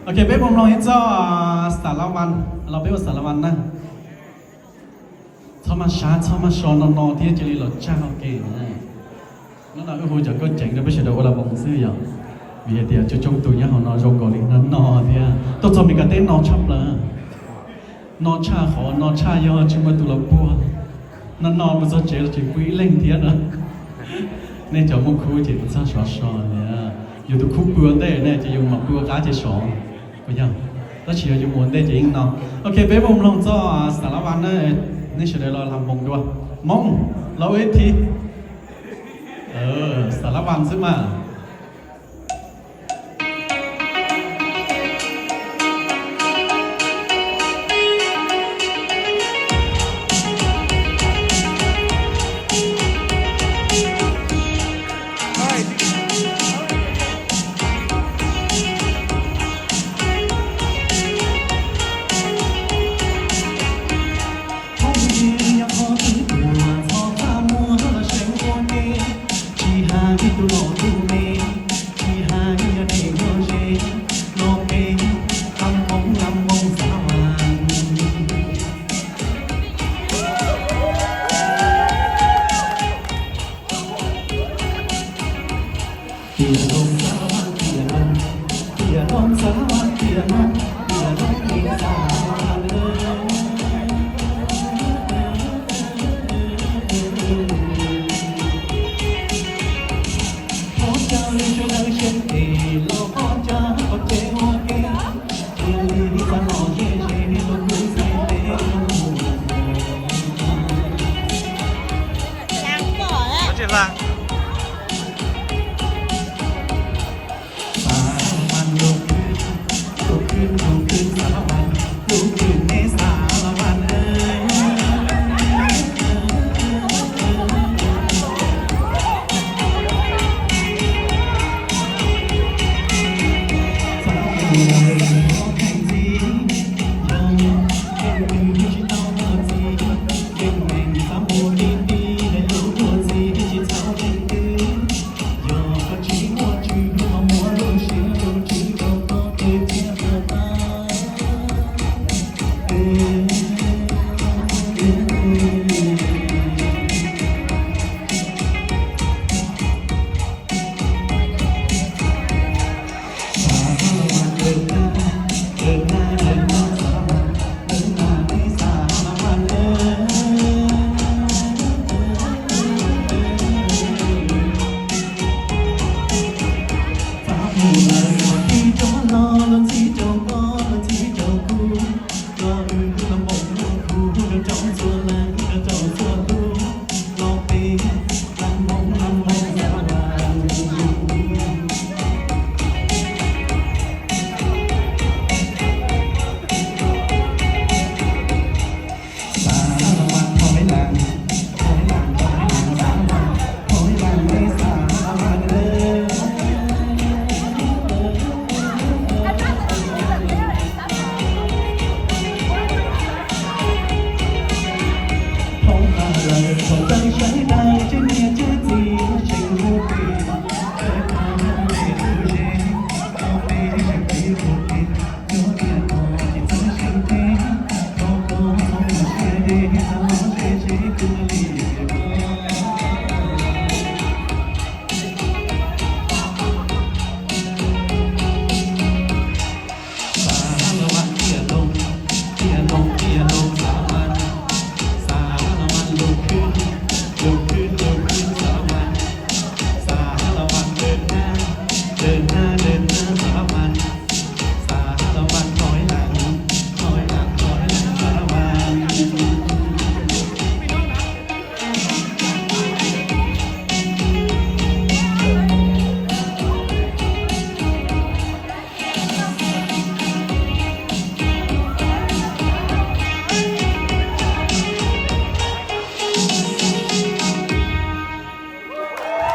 Ok, peb mus mloog ib txoj Xav Las Vas, los peb ua Xav Las Vas na. Txhob maj sab txhob maj so, no no thiab cia li los tshaj ua ke. Hnub no wb hu cov koj ceev rau peb sawv daws ua las moos xwb yom, vim hais tias coob coob tus nyob hauv no zoo nkaus li no no thiab. Tuaj txog Meskas teb no tshaj plaws, no tshaj qhov no tshaj yog tsis muaj tus los puag. No no mus txog tsev los tseem pw ib leeg thiab no. Nej cov muaj khub ces txhob sov so li, yus tus khub pw ua ntej ne ces yus mam pw ua qab ces sov, puas yog? Tab sis yog yus mus ua ntej ces yeej no. Ok, peb mus mloog txoj Xav Las Vas na, nej sawv daws los las moos dua. Hmoob, los ua ib thib. Xav Las Vas xwb mas.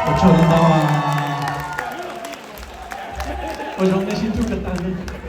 Ua tsaug ntau. Ua zoo nej sib ntsib ko taw.